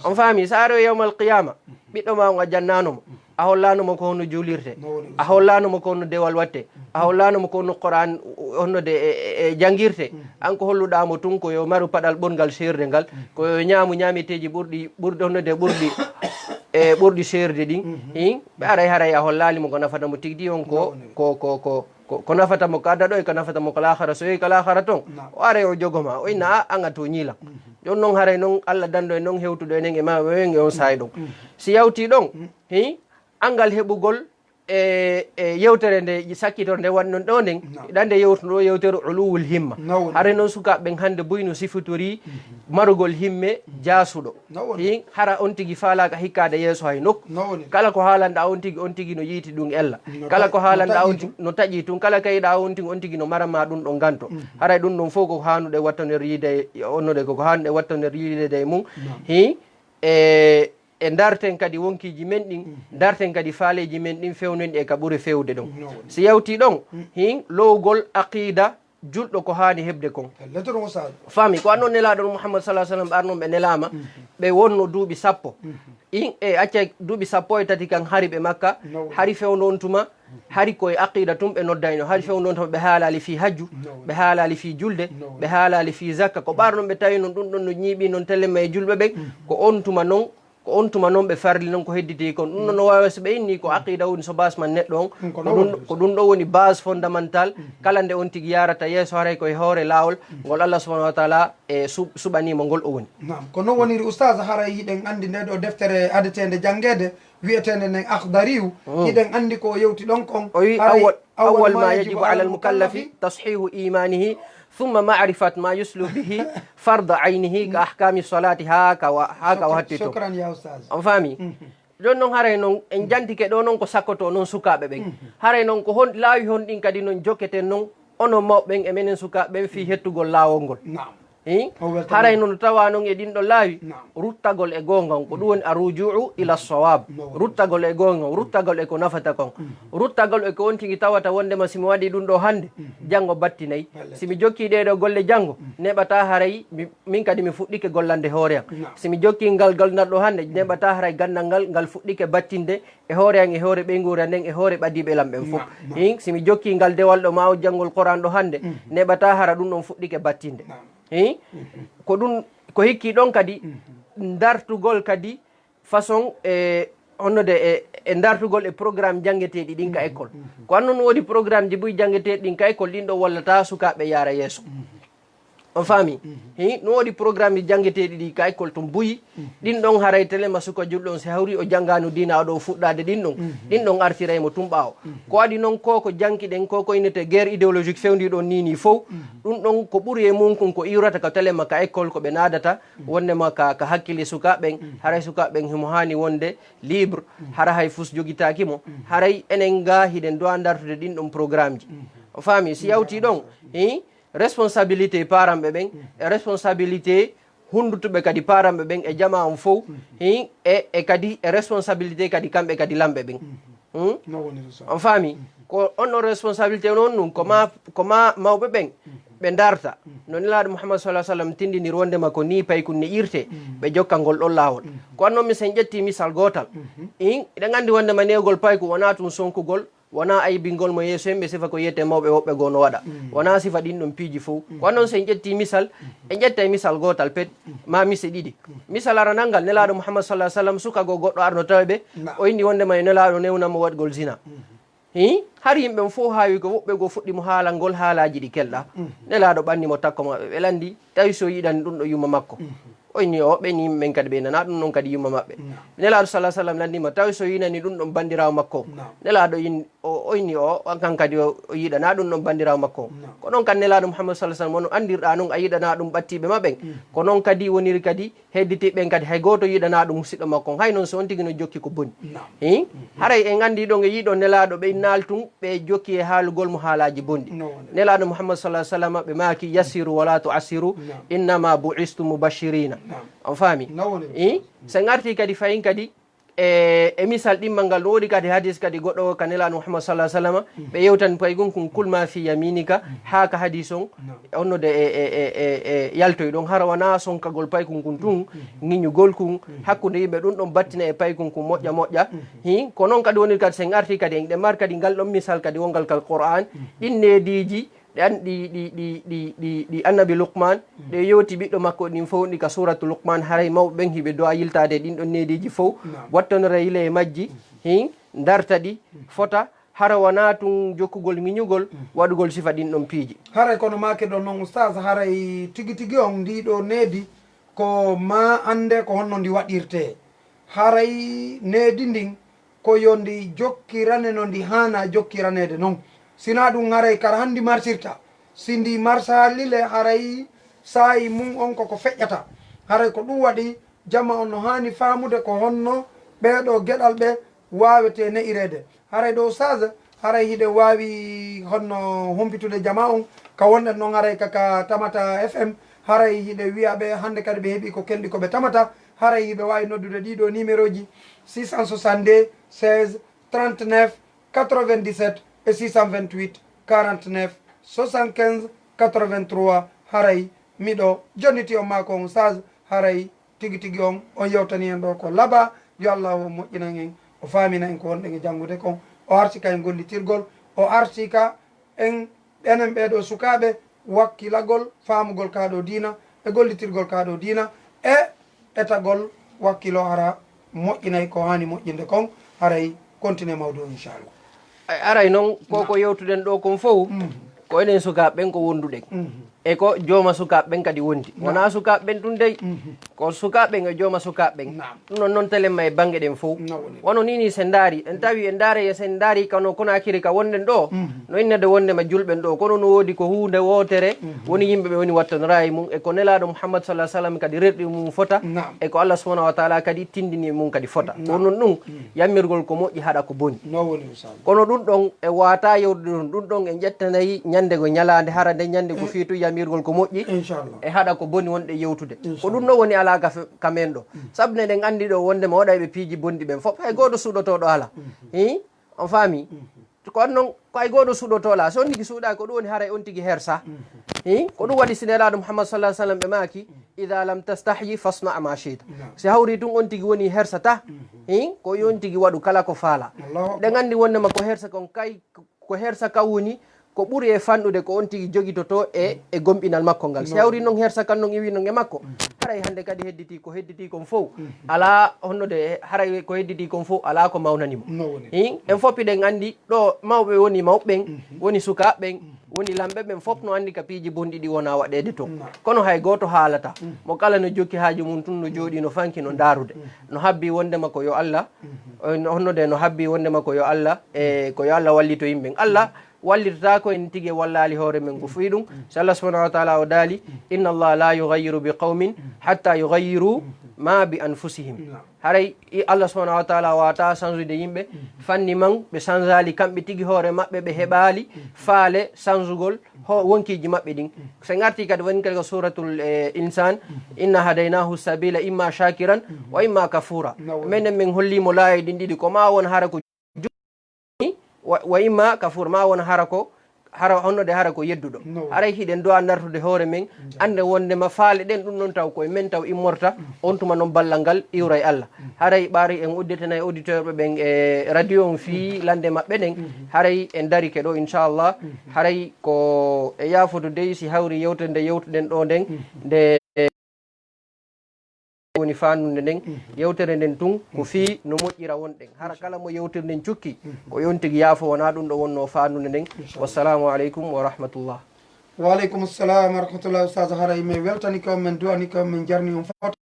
On faami, sa aroy yawmal qiyama, ɓiɗɗo ma on a jannano mo. A hollano mo ko honno juulirte. A hollano mo ko honno dewal watte. A hollano mo ko honno Qur'an, honno de, e, e, e janngirte. An ko holluɗa mo tun ko yo maru paɗal ɓorngal seerde ngal, ko yo ñaamu ñaameteeji ɓurɗi, ɓurɗi honno de ɓurɗi, e ɓurɗi seerde ɗin. Hi? Ɓe aray haray a hollali mo ko nafata mo tigdi on ko, ko, ko, ko, ko, ko nafata mo ka aduna ɗo e ko nafata mo ka laakhara, so yehi ka laakhara ton. O aray o jogoma, o inna, "A, an a tooñii lan." Jooni non haray non Allah danndo en non hewtuɗo enen e ma, en e on saa'i ɗon. Si yawti ɗon, hi? Anngal heɓugol e, e yewtere nde sakkitorde nde waɗi noon ɗo nden, ɗande yewtuno ɗo yewtere uluwul himma. Haray noon sukaaɓe ɓen hannde buy no sifotori marugol himme jaasuɗo. Hin hara on tigi faalaaka hikkaade yeeso hay nokku. Kala ko haalanɗaa on tigi, on tigi no yiiti ɗum ella. Kala ko haalanɗaa on tigi no taƴi tun, kala kayɗaa on tigi, on tigi no maranmaa ɗum ɗon nganto. Haray ɗum ɗon fof ko haanuɗe wattanoriide, onnude ko ko haanuɗe wattanoriide e mum. Hin e e ndarten kadi wonkiiji men ɗin, ndarten kadi faaleeji men ɗin, fewnen ɗi e ka ɓuri fewde ɗon. Si yawtii ɗon, hin lowgol aqiida julɗo ko haani heɓde kon. Faami, ko annon Nelaaɗo Muhammad sallallahu alaihi wasallam ɓarnon ɓe nelaama, ɓe wonno duuɓi sappo. In e acca duuɓi sappo e tati kan hari ɓe Makka, hari fewndo on tuma, hari koye aqiida tun ɓe noddayno, hari fewndo on tuma ɓe haalaali fii hajju, ɓe haalaali fii julde, ɓe haalaali fii zakka. Ko ɓarnon ɓe tawi non ɗum ɗon no ñiiɓi non telema e julɓe ɓen, ko on tuma non, ko on tuma non ɓe farli non ko hedditi kon. Ɗum ɗon no waawi so ɓe inni ko aqiida woni so base man neɗɗo on. Ko ɗum, ko ɗum ɗo woni base fondamental. Kala nde on tigi yarata yeeso haray ko e hoore laawol ngol Allah subhanahu wa taala e su-, suɓaniimo ngol o woni. Naam, ko non woniri Oustaz, haray hiɗen anndi nde ɗo deftere adeteende janngeede, wi'eteende nden Akhdariyu, hiɗen anndi ko o yewti ɗon kon. O wi, haray awwal, awwal ma yajibu ala al-mukallafi tashihu imanihi, thumma ma'rifat ma yuslu bihi farda aynihi ka ahkami salati ha ka wa-, ha ka watti to. Shukran ya Oustaz. On faami? Ɗon non haray non en jantike ɗo non ko sakkoto non sukaaɓe ɓen. Haray non ko hon laawi hon ɗin kadi non jokketen non onon mawɓe ɓen e menen sukaaɓe ɓen fii hettugol laawol ngol. Naam. Hin? Haray non tawa non e ɗin ɗon laawi ruttagol e goonga on, ko ɗum woni arruju'u ila sawab. Ruttagol e goonga on, ruttagol e ko nafata kon. Ruttagol e ko on tigi tawata wondema si mi waɗi ɗum ɗo hannde, janngo battinay. Si mi jokki ɗee ɗo golle janngo, neɓata haray mi min kadi mi fuɗɗike gollande hoore am. Si mi jokki ngal gollal ɗo hannde, neɓata haray ganndal ngal, ngal fuɗɗike battinde e hoore am, e hoore ɓeynguure am nden, e hoore ɓadiiɓe lam ɓen fof. Hin, si mi jokki ngal dewal ɗo maa o janngol Qur'an ɗo hannde, neɓata hara ɗum ɗon fuɗɗike battinde. Hin, ko ɗum, ko hikki ɗon kadi, dartugol kadi façon e honno de e, e dartugol e programme janngeteeɗi ɗin ka école. Ko annon woodi programme ji buy janngeteeɗi ɗin ka école, ɗin ɗo wallata sukaaɓe yaara yeeso. On faami? Hi, no woodi programme ji janngeteeɗi ɗi ka école tun buyi. Ɗin ɗon haray telema suka julɗo on, si hawri o janngaano diina, o ɗo fuɗɗaade ɗin ɗon. Ɗin ɗon artiray mo tun ɓaawo. Ko waɗi non ko, ko janngiɗen ko, ko innete guerre idéologique fewndi ɗon ni, ni fow. Ɗum ɗon ko ɓuri e mum kun ko iwrata ka telema ka école ko ɓe naadata, wonnema ka, ka hakkille sukaaɓe ɓen. Haray sukaaɓe ɓen himo haani wonde libre, hara hay fus jogitaaki mo. Haray enen ga hiɗen dowa dartude ɗin ɗon programme ji. O faami? Si yawti ɗon, hi, responsabilité paranɓe ɓen, e responsabilité hunndutuɓe kadi paranɓe ɓen e jamaa on fow, hin, e, e kadi e responsabilité kadi kamɓe kadi lamɓe ɓen. Hmm? On faami? Ko on ɗon responsabilité noon ɗum, ko ma, ko ma mawɓe ɓen, ɓe darta. No Nelaaɗo Muhammad sallallahu alaihi wasallam tindinir wondema ko ni paykun ne irte, ɓe jokka ngol ɗon laawol. Ko annon mi sen ƴetti misal gootal. In, eɗen anndi wondema newgol payku wonaa tun sonkugol, wonaa aybingol mo yeeso yimɓe, sifa ko yiyetee mawɓe woɓɓe goo no waɗa. Wonaa sifa ɗin ɗon piiji fow. Ko non so en ƴetti misal, en ƴettay misal gootal pet, maa mise ɗiɗi. Misal aranal ngal, Nelaaɗo Muhammad sallallahu alaihi wasallam, suka goo goɗɗo arno tawi ɓe, o inni wondema e Nelaaɗo newna mo waɗgol zina. Hi? Har yimɓe on fow haawi ko woɓɓe goo fuɗɗi mo haalangol haalaaji ɗi kelɗaa. Nelaaɗo ɓanni mo takko maɓɓe, ɓe lanndi, tawi so yiɗani ɗum ɗo yumma makko. O inni o, ɓen yimɓe ɓen kadi ɓe nana ɗum ɗon kadi yumma maɓɓe. Nelaaɗo sallallahu alaihi wasallam lanndii mo, tawi so yiɗani ɗum ɗon banndiraawo makko. Nelaaɗo in, o, o inni o, o kan kadi o, o yiɗana ɗum ɗon banndiraawo makko. Ko ɗon kan Nelaaɗo Muhammad sallallahu alaihi wasallam, on anndirɗaa non a yiɗana ɗum ɓattiiɓe ma ɓen. Ko non kadi woniri kadi hedditiiɓe ɓen kadi hay gooto yiɗana ɗum musiɗɗo makko on. Hay non so on tigi no jokki ko boni. Hi? Haray en anndi ɗon e yiɗo Nelaaɗo ɓe naaltun, ɓe jokki e haalugol mo haalaaji bonɗi. Nelaaɗo Muhammad sallallahu alaihi wasallam ɓe maaki, "Yassiru wala tu'assiru, innama bu'istu mubashirina." On faami? Hi? So en arti kadi fayin kadi e, e misal ɗimmal ngal, no woodi kadi hadis kadi goɗɗo ka Nelaaɗo Muhammad sallallahu alaihi wasallam, ɓe yewtan paygun kun, "Kul ma fi yaminika," haa ka hadis on, on no de e, e, e, e, e yaltoy ɗon, hara wonaa sonkagol paykun kun tun, ŋiñugol kun, hakkunde yimɓe ɗum ɗon battina e paykun kun moƴƴa moƴƴa. Hi, ko non kadi woniri kadi, so en arti kadi, en ɗe mar kadi ngal ɗon misal kadi wongal kal Qur'an, ɗin neediiji, ɗi an-, ɗi, ɗi, ɗi, ɗi, ɗi, ɗi annabi Luqman, ɗe yewti ɓiɗɗo makko ɗin fow ɗi ka suuratu Luqman, haray mawɓe ɓen hiɓe do'a yiltaade ɗin ɗon neediiji fow, wattanora yila e majji, hin, darta ɗi, fota, hara wonaa tun jokkugol ŋiñugol, waɗugol sifa ɗin ɗon piiji. Haray kono maake ɗon non, Oustaz, haray tigi tigi on ndi ɗo needi ko ma annde ko honno ndi waɗirtee. Haray needi ndin ko yo ndi jokkirane no ndi haana jokkiraneede noon. Sinaa ɗum, haray kara hanndi marsirta. Si ndi marsaali le, haray saa'i mum on koko feƴƴata. Haray ko ɗum waɗi jama on no haani faamude ko honno ɓeeɗoo geɗal ɓe waawetee ne'ireede. Haray ɗo, Ustaaz, haray hiɗen waawi honno humpitude jama on ka wonɗen noon, haray ka, ka Tamata F M, haray hiɗen wi'a ɓe hannde kadi ɓe heɓii ko kelɗi ko ɓe tamata, haray hiɓe waawi noddude ɗii ɗoo nimerooji, six cent soixante-deux, seize, trente-neuf, quatre-vingt-dix-sept e six cent vingt-huit, quarante-neuf, soixante-quinze, quatre-vingt-trois. Haray miɗo jonniti on maa ko on, Ustaaz, haray tigi tigi on, on yewtani en ɗo ko laaɓaa. Yo Allaahu on moƴƴinan en, o faamina en ko wonɗen e janngude kon, o arti ka en gollitirgol, o arti ka en, enen ɓee ɗoo sukaaɓe, wakkilagol faamugol kaa ɗoo diina e gollitirgol kaa ɗoo diina e etagol wakkilo hara moƴƴinay ko haani moƴƴinde kon. Haray continue mawdu, inchallah. Ay, aray noon, ko, ko yewtuɗen ɗo kon fof, ko enen sukaaɓe ɓen ko wonduɗen. E ko jooma sukaaɓe ɓen kadi wondi. Wonaa sukaaɓe ɓen tun dey, ko sukaaɓe ɓen e jooma sukaaɓe ɓen. Naam. Ɗum noon, noon telemma e bannge ɗen fof. Wano nii nii, sen ndaari, en tawi, en ndaari, sen ndaari kano Konaakiri ka wonɗen ɗo, no innede wondema julɓe ɓen ɗo, kono no woodi ko huunde wootere woni yimɓe ɓe woni wattanora e mum, e ko Nelaaɗo Muhammad sallallahu alaihi wasallam kadi rerɗi mum fota, e ko Allah subhanahu wa taala kadi tindini e mum kadi fota. Ko ɗum ɗum, yammirgol ko moƴƴi, haɗa ko boni. No woni, Ustaaz. Kono ɗum ɗon e waata yewtude ɗum, ɗum ɗon en ƴettanayi ñande go ñalaande, hara nde ñande ko fii tun yammirgol ko moƴƴi, e haɗa ko boni wonɗe yewtude. Ko ɗum ɗon woni alaa ka fe-, ka men ɗo. Sabu ne eɗen anndi ɗo wondema waɗayɓe piiji bonɗi ɓen fof, hay gooto suuɗotooɗo alaa. Hii? On faami? Ko on non, ko hay gooto suuɗotoo alaa. So on tigi suuɗaa, ko ɗum woni haray on tigi hersa. Hii? Ko ɗum waɗi si Nelaaɗo Muhammad sallallahu alaihi wasallam ɓe maaki, "Idha lam tastahyi fasna ma shi'ta." Si hawri tun on tigi woni hersata, hii? Ko yo on tigi waɗu kala ko faala. Allahu akbar. Ɗen anndi wondema ko hersa kon kay, ko hersa kan woni ko ɓuri e fanɗude ko on tigi jogitotoo e, e gomɗinal makko ngal. Si hawri non hersa kan non iwi non e makko, haray hannde kadi hedditi ko hedditi kon fof. Alaa honno de, haray ko hedditi kon fof alaa ko mawnani mo. No woni. Hii? En fof hiɗen anndi ɗo mawɓe woni mawɓe ɓen, woni sukaaɓe ɓen, woni lamɓe ɓen, fof no anndi ka piiji bonɗi ɗi wona waɗeede toon. Kono hay gooto haalata. Mo kala no jokki haaju mum tun, no jooɗi, no fanki, no ndaarude. No habbi wondema ko yo Allah, eh, no, honno de, no habbi wondema ko yo Allah, eh, ko yo Allah wallito yimɓe ɓen. Allah wallitata ko en tigi wallaali hoore men ko fii ɗum. Si Allah subhanahu wa taala o daali, "Inna Allah la yughayyiru bi qawmin hatta yughayyiru ma bi anfusihim." Haray i Allah subhanahu wa taala waata sansude yimɓe, fanni man ɓe sansaali kamɓe tigi hoore maɓɓe, ɓe heɓaali faale sansugol ho-, wonkiiji maɓɓe ɗin. So en arti kadi woni kadi ko suratul, eh, insan, "Inna hadaynahu sabila imma shakiran wa imma kafura." Menen men holli mo laayi ɗin ɗiɗi, ko ma won hara ko wa, wa imma kafur, ma won hara ko, hara honno de, hara ko yedduɗo. No. Haray hiɗen du'a nartude hoore men, annde wondema faale ɗen ɗum non taw koye men taw immorta, on tuma non ballal ngal iwra e Allah. Haray ɓaari en udditanay auditeur ɓe ɓen e radio on fii lande maɓɓe ɗen, haray en darike ɗo, inchallah. Haray ko e yaafoto dey si hawri yewtere nde yewtuɗen ɗo nden, nde woni faandude nden, yewtere nden tun ko fii no moƴƴira wonɗen. Hara kala mo yewtere nden cukki, ko yo on tigi yaafo, wonaa ɗum ɗo wonno faandude nden. Wassalamu aleykum wa rahmatullah. Wa aleykum salam wa rahmatullah. Ustaz, haray min weltanike on, min du'anike on, min jarni on fota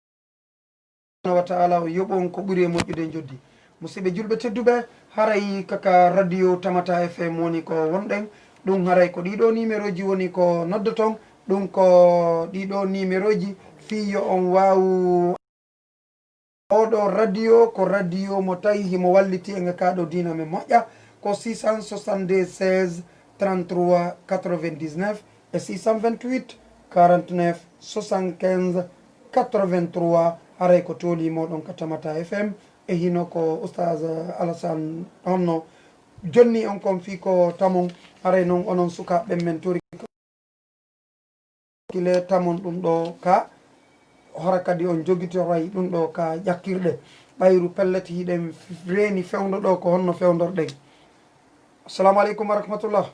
wa taala o yoɓu on ko ɓuri e moƴƴude njoddi. Musidɓe julɓe tedduɓe, haray kaka radio Tamata F M woni ko wonɗen. Ɗum haray ko ɗiɗo numéroji woni ko noddoton. Ɗum ko ɗiɗo numéroji fii yo on waawu. Oɗo radio ko radio mo tawi himo walliti en e kaɗo diina men moƴƴa, ko six cent soixante-deux seize trente-trois quatre-vingt-dix-neuf e six cent vingt-huit quarante-neuf soixante-quinze quatre-vingt-trois. Haray ko tooli moɗon ka Tamata F M. E hino ko Oustaz Alassane honno jonni on kon fii ko tamon, haray non onon sukaaɓe men tori kile tamon ɗum ɗo ka hora kadi on jogitoray ɗum ɗo ka ƴakkirɗe. Ɓayru pellet hiɗen reeni fewndo ɗo ko honno fewndorɗen. Assalamu aleykum wa rahmatullah.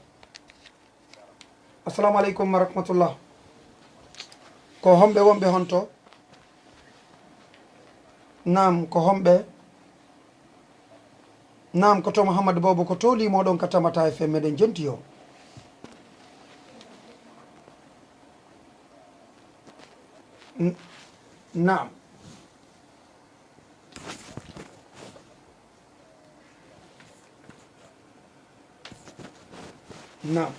Assalamu aleykum wa rahmatullah. Ko homɓe wonɓe honto? Naam, ko homɓe? Naam, ko to Mouhammad Bobo, ko tooli moɗon ka Tamata F M, meɗen jenti o. N-, naam. Naam.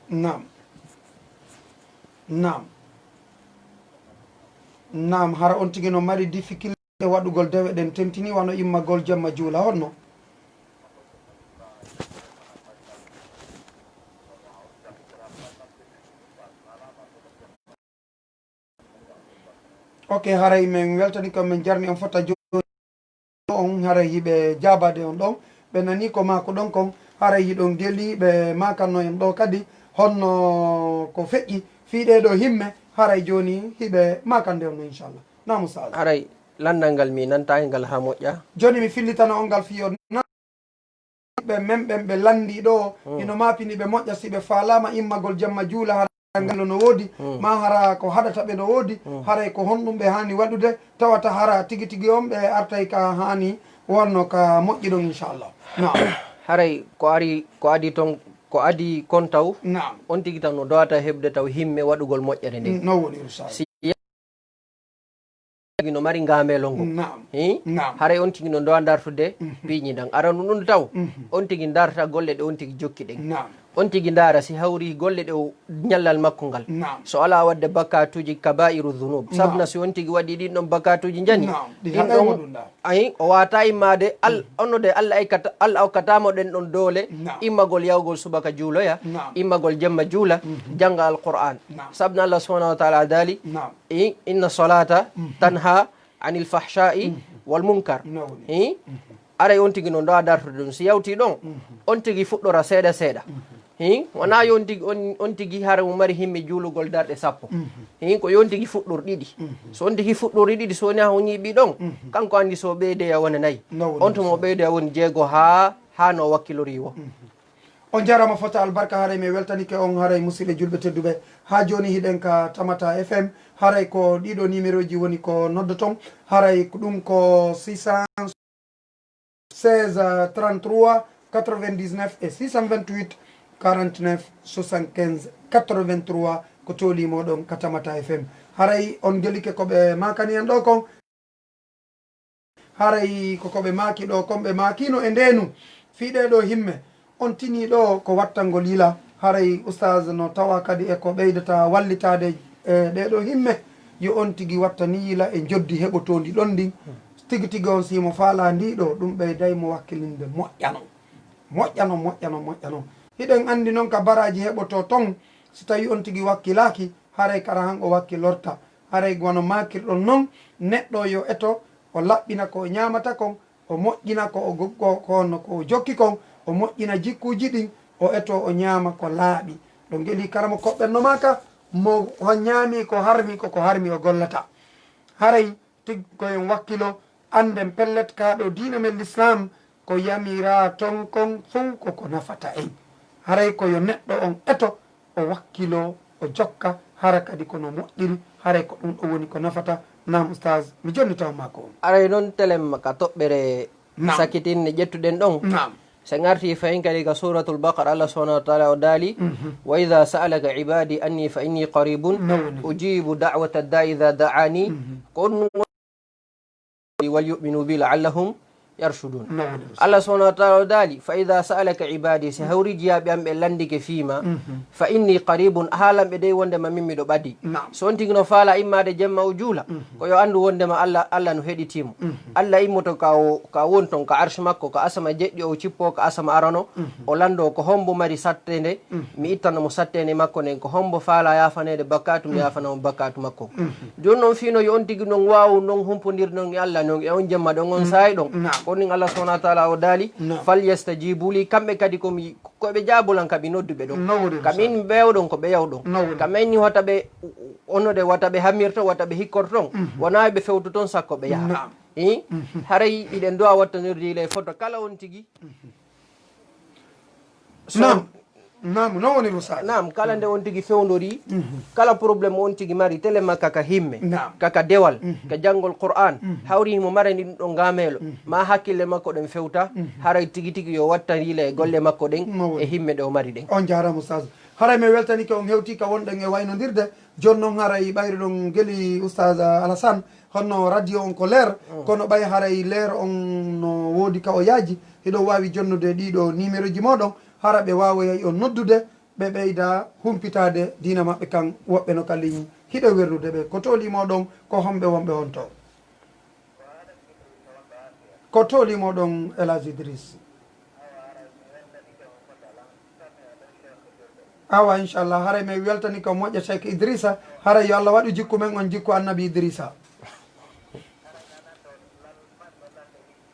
Naam. Naam. Naam, hara on tigi no mari difficulté waɗugol dewe ɗen tentini wano immagol jemma juula honno? Ok, haray min weltani ko min jarni on fota jooni on, haray hiɓe jaabaade on ɗon. Ɓe nani ko maako ɗon kon, haray hiɗon geli ɓe maakanno en ɗo kadi honno ko feƴƴi fii ɗee ɗoo himme, haray jooni hiɓe maakande on no, inchallah. Naam, Ustaaz. Haray lanndal ngal mi nantaaki ngal haa moƴƴa. Jooni mi fillitana on ngal fii on na- ɓe men ɓen ɓe lanndii ɗo, hino maapini ɓe moƴƴa si ɓe faalaama immagol jemma juula hara ngal no woodi, ma hara ko haɗata ɓe no woodi, haray ko honɗum ɓe haani waɗude, tawata hara tigi tigi on ɓe artay ka haani wonno ka moƴƴi ɗon, inchallah. Naam. Haray ko ari, ko adi ton, ko adi kon taw, naam, on tigi tan no dowata heɓde taw himme waɗugol moƴƴere nden. No woni, Ustaaz. Si tigi no mari ngaamelo ngo. Naam. Hi? Naam. Haray on tigi no ndowa dartude piiji ɗan. Aranu ɗum taw, on tigi darta golle ɗe on tigi jokki ɗen. Naam. On tigi ndaara si hawri golle ɗe o ñallal makko ngal. Naam. So alaa waɗde bakkaatuuji kabaa'iru dhunub. Naam. Sabna si on tigi waɗi ɗin ɗon bakkaatuuji njani. Naam. Ɗi ɗin haɗay ɗon mo ɗum ɗa. Ayi, o waata immaade, Al-, onno de Allah ay kata-, Allah okkataamo ɗen ɗon doole, naam, immagol yawgol subaka juuloya, naam, immagol jemma juula, jannga Alqur'aan. Naam. Sabna Allah subhanahu wa ta'ala daali, naam, i-, inna salata tanha anil fahsha'i wal munkar. No woni. I? Aray on tigi no ndowa dartude ɗum. Si yawti ɗon, on tigi fuɗɗora seeɗa seeɗa. Hin, wonaa yo on tigi, on, on tigi hara mo mari himme juulugol darɗe sappo. Hin, ko yo on tigi fuɗɗor ɗiɗi. So on tigi fuɗɗori ɗiɗi, so woni a huñii ɗi ɗon, kanko anndi so ɓeydoya wona nayi. No woni. On tuma o ɓeydoya woni jeego haa, haa no wakkilori wo. On jaaraama fota albarka, haray mi weltanike on, haray musidɓe julɓe tedduɓe. Haa jooni hiɗen ka Tamata F M, haray ko ɗiɗo numéroji woni ko noddoton, haray ko ɗum ko six cent seize, trente-trois, quatre-vingt-dix-neuf e six cent vingt-huit, quarante-neuf, soixante-quinze, quatre-vingt-trois, ko tooli moɗon ka Tamata F M. Haray on gelike ko ɓe maakani en ɗo kon. Haray ko ko ɓe maaki ɗo kon ɓe maakino e ndeenu. Fii ɗee ɗoo himme, on tinii ɗo ko wattangol yila. Haray Ustaaz no tawa kadi e ko ɓeydata wallitaade e ɗee ɗoo himme. Yo on tigi wattani yila e njoddi heɓotoondi ɗon ndin. Tigi tigi on si mo faalaa ndi ɗo, ɗum ɓeyday mo wakkilinde moƴƴano. Moƴƴano, moƴƴano, moƴƴano. Hiɗen anndi non ka baraaji heɓotoo ton, si tawi on tigi wakkilaaki, haray kara han o wakkilorta. Haray wano maakirɗon non, neɗɗo yo eto, o laɓɓina ko o ñaamata kon, o moƴƴina ko o go-, ko, ko honno ko o jokki kon, o moƴƴina jikkuuji ɗin, o eto o ñaama ko laaɓi. Ɗo ngeli kala mo koɓɓen no maaka, mo o ñaami ko harmi, ko ko harmi o gollata. Haray tig-, ko en wakkilo, annden pellet kaa ɗo diina men Lislaam, ko yamiraa ton kon fow ko ko nafata en. Haray ko yo neɗɗo on eto, o wakkiloo, o jokka, hara kadi ko no moƴƴiri, haray ko ɗum ɗo woni ko nafata. Naam, Ustaaz, mi jonnitaama ko on. Aray noon, telen ma ka toɓɓere, naam, sakitinne ƴettuɗen ɗon. Naam. So en artii fahin kadi ka Suuratul Baqara, Allah subhanahu wa taala o daali, mhm, "Wa idha sa'alaka ibadi anni fa inni qaribun, no woni, ujibu da'wata da'i idha da'ani." Mhm. Ko on wal yu'minu bi la'allahum yarshudun. No woni, Ustaaz. Allah subhanahu wa taala o daali, "Fa idha sa'alaka ibadi," si hawri jiyaaɓe am ɓe lanndike fii ma, mhm, "fa inni qaribun," a haalan ɓe dey wonndema min miɗo ɓadii. Naam. So on tigi no faala immaade jemma o juula, mhm, ko yo anndu wonndema Allah, Allah no heɗitii mo. Mhm. Allah immoto ka o, ka won ton ka arsh makko, ka asama jeɗɗi o cippo, ka asama arano, mhm, o lanndoo ko hombo mari sattende, mhm, mi ittana mo sattende makko nden, ko hombo faala yaafaneede bakkaatu, mi, mhm, yaafana mo bakkaatu makko. Mhm. Jooni noon, fii no yo on tigi non waawu non humpondir non e Allah non e on jemma ɗon, on, mm, saa'i ɗon. Naam. Ko ɗum Allah subhanahu wa taala o daali, naam, "Falyastajibu li," kamɓe kadi ko mi, ko ɓe jaabolan ka mi noddu ɓe ɗon. No woni, ka min ɓeewɗon ko ɓe yawɗon. No woni. Ka min ni wata ɓe, ono de wata ɓe hamirto, wata ɓe hikkorto ton. Mhm. Wonaa ɓe fewtoton sakko ɓe yaha. Naam. Eh? Mhm. Haray iɗen duwa wattanirde ilay foto kala on tigi. Mhm. So naam. Naam, no woni Ustaaz? Naam, kala nde on tigi fewndori, mhm, kala problème on tigi mari, tele makka ka himme, naam, ka, ka dewal, mhm, ka janngol Qur'aan, mhm, hawri himo marani ɗum ɗo ngaameelo, mhm, ma hakkille makko ɗen fewta, mhm, haray tigi tigi yo wattan yila e golle makko ɗen, no woni, e himme ɗe o mari ɗen. On jaaraama Ustaaz. Haray mi weltanike on hewti ka wonɗen e waynondirde, Jooni noon haray ɓayri ɗon geli Oustaz Alassane, honno radio on ko leer, kono ɓay haray leer on no woodi ka o yaaji, hiɗon waawi jonnude ɗiɗo numéroji mooɗon, hara ɓe waawoyay on noddude, ɓe ɓeyda humpitaade diina maɓɓe kan, woɓɓe no ka ligne hiɗo werlude ɓe. Ko toolii mooɗon, ko homɓe wonɓe on to? Ko toolii mooɗon El Hadj Idriss. Awa, inchallah, haray mi weltani ko moƴƴa Cheikh Idrissa, haray yo Allah waɗu jikku men on jikku annabi Idrissa.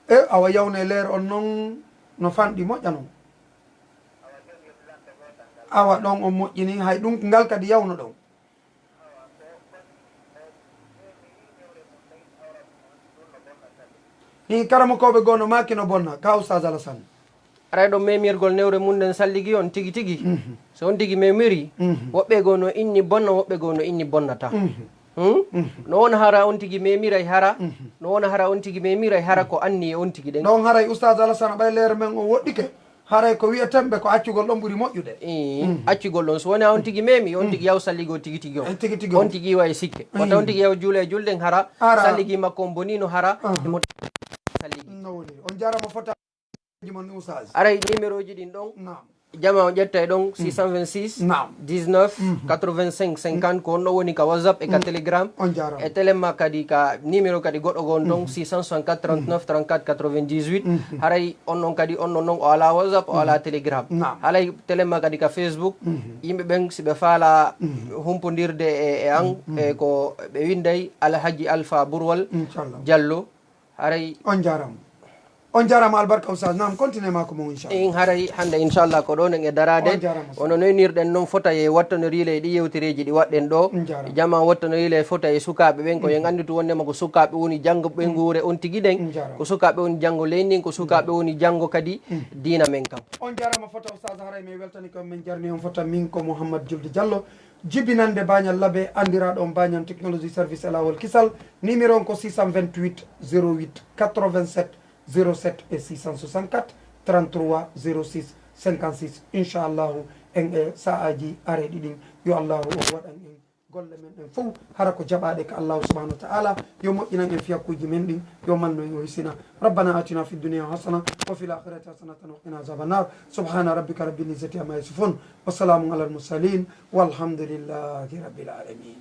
E awa, yawne leer on non no fanɗi moƴƴa non. Awa, ɗon on moƴƴini, hay ɗum ngal kadi yawno ɗon. Hi, karamokooɓe goo no maaki no bonna, ka Oustaz Alassane. Aray ɗo memirgol newre mum nden salligi on tigi tigi. So on tigi memiri, woɓɓe goo no inni bonna, woɓɓe goo no inni bonnata. Hmm? No wona hara on tigi memiray hara, no wona hara on tigi memiray hara ko anni e on tigi ɗen. Ɗon haray Oustaz Alassane ɓay leere men o woɗɗike. Haray ko wi'eten ɓe ko accugol ɗon ɓuri moƴƴude. Ii, accugol ɗon, so wonaa on tigi memi, on tigi yaw salligo tigi tigi on. Eh, tigi tigi on. On tigi iwa e sikke. Wata on tigi yaw juula e julden hara, salligi makko on bonino hara, e mo salligi. No woni. On jarama fota mon Oustaz. Aray numéroji ɗin ɗon. Naam. Jama on ƴetta e ɗon, six cent vingt-six, naam, dix-neuf, quatre-vingt-cinq, cinquante, ko on ɗo woni ka WhatsApp e ka Telegram. On jarama. E telemma kadi ka numéro kadi goɗɗo gon ɗon, six cent soixante-quatre, trente-neuf, trente-quatre, quatre-vingt-dix-huit. Haray on non kadi, on non non o ala WhatsApp, o ala Telegram. Naam. Haray telemma kadi ka Facebook. Yimɓe ɓen si ɓe faala humpondirde e, e an, e ko ɓe winday Alhaji Alpha Burwal Inchallah. Diallo. Haray on jarama. On jarama albarka Oustaz. Naam, continue ma ko mon inchallah. In haray hande inchallah ko ɗon en e darade. On jarama. Ono noynirɗen non fota e wattanoriile e ɗi yewtereji ɗi waɗɗen ɗo. On jarama. Jama wattanoriile e fota e sukaaɓe ɓen, ko en anditu wondema ko sukaaɓe woni janngo ɓeynguure on tigi ɗen. On jarama. Ko sukaaɓe woni janngo leydi ndin, ko sukaaɓe woni janngo kadi diina men kan. On jarama fota Oustaz, haray mi weltani ko men jarni on fota min ko Mouhammad Julde Diallo. Jibinande Bañal Labe, andiraaɗo on Bañal Technologie Service e laawol kisal. Numéro on ko six cent vingt-huit, zéro huit, quatre-vingt-sept, zéro sept e six cent soixante-quatre, trente-trois, zéro six, cinquante-six. Inchallahu, en e sa'aaji areeɗi ɗin, yo Allahu o waɗan en golle men ɗen fow hara ko jaɓaaɗe ka Allahu subhanahu wa ta'ala. Yo moƴƴinan en fiyakkuuji men ɗin, yo malnu en o hisina. ربنا آتنا في الدنيا حسنة وفي الآخرة حسنة وقنا عذاب النار. سبحان ربك رب العزة عما يصفون. وسلام على المرسلين. والحمد لله رب العالمين.